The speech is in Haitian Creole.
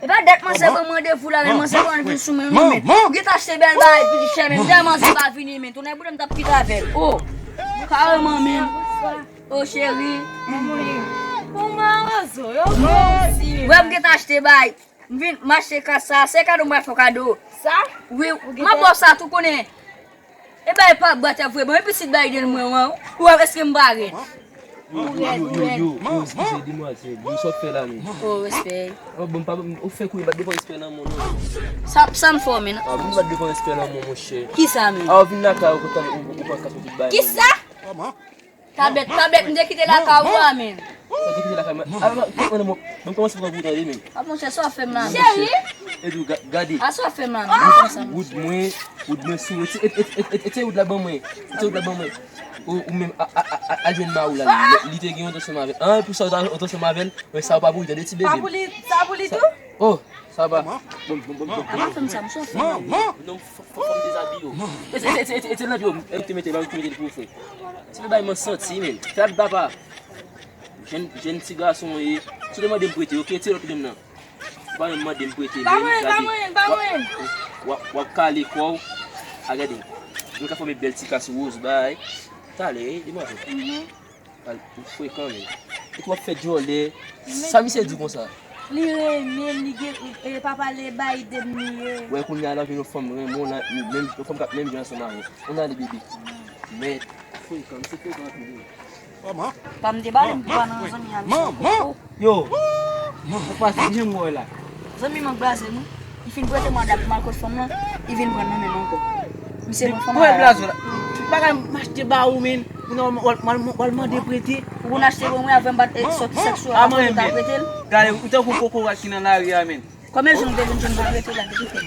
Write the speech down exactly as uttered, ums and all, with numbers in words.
E pa dat manzè pran m randevou la, men manzè pran vin sou mwen, non, men. Ou gentan achte bèl bagay, pitit chè, men. Dèyè manzè pa vini, men. Tounen boudè m t ap kite avè l. Oh, kareman, men. Oh, cheri. Kouman, Rozo? Yo, mèsi. Wè, m gentan achte bagay. M vin, m achte kas sa. Se kado m pral fè w kado. Sa? Wi, m ap ba w sa tou, konnen. E bay pa bwat ap vre bon, e pitit bay den mwen wan. Ou wè èske m bare? Yo, yo, yo, yo, yo, eskize demwazèl, yo, sa w ap fè la menm? Oh, respè. Oh, bon, pa, ou fè kou, bat devan respè nan moun, non. Sa, sa m fè w menm? Ah, bon, bat devan respè nan moun, monchè. Kisa menm? Ah, ou vin lakay ou kontan, ou, ou, ou pa ka soti bay. Kisa? Tablet, tablet, m te kite lakay ou a menm. Sa te kite lakay mwen. Ah, ah, ah, ah, bon, kòmanse pran pou tande menm. Ah, monchè, sa w ap fè m la menm? Cheri! E di w, ga-, gade. Ah, sa w ap fè m la menm? Wood mwen, wood mwen sou, e, e, e, e, e, e, wood la ban mwen. E wood la ban mwen. Ou, ou menm, a, a, a, a, al jwenn mari w la, li, li te gen yon tansyon avè l. Ah, pou sa, ou ta, ou tansyon avè l, men sa w pa pou li, tande ti bebe. Pa pou li, sa pou li tou? Oh, sa va. Bon, bon, bon, bon. Apa fè m sa, m sou fè m. Non, fò, fò, fò m dezabiye w. E, e, e, e, e, e, e, e, e, te mete, ba, te mete l pou w fè. Ti bebe, m santi, men. Fè papa. Jèn, jèn ti gason w ye. Si w te mande m prete, oke, tire lòt menm nan. Ou pa menm mande m prete, men. Ba mwen, ba mwen, ba mwen. W ap, w ap kale kò w. A, gade. Mwen ka fòme bèl ti kas woz, bay. Talè, demwazèl. Al, ou frekan, men. Epi w ap fè djòlè. Sa misye di konsa? Li renmen m, li gen, e, papa le Biden li ye. Wè, kounye a l ap vin yon fanm renmen w, menm, yon fanm k ap menm jan ansanm avè w. Ann ale, bebe. Mèd. Frekan, misye frekan anpil, wi. Pa m te pale m pou pa nan zanmi a misye ankò. Yo, sa k pase, ki jan m wè w la? Zanmi m an kraze m wi. Li fin prete m dap m al kot fanm lan, li vin pran nan men m ankò. Misye pran fanm lan. Blazo la. Bagay m achte ba ou, men. Ou nan w al, w al, w al mande prete. Ou konn achte pou mwen avè m pa t sòti sèks ou a, ou ta prete l. Gade, ou tankou kokorat ki nan lari a, men. Kòman jan m te vin jwenn pou prete la, ki fè?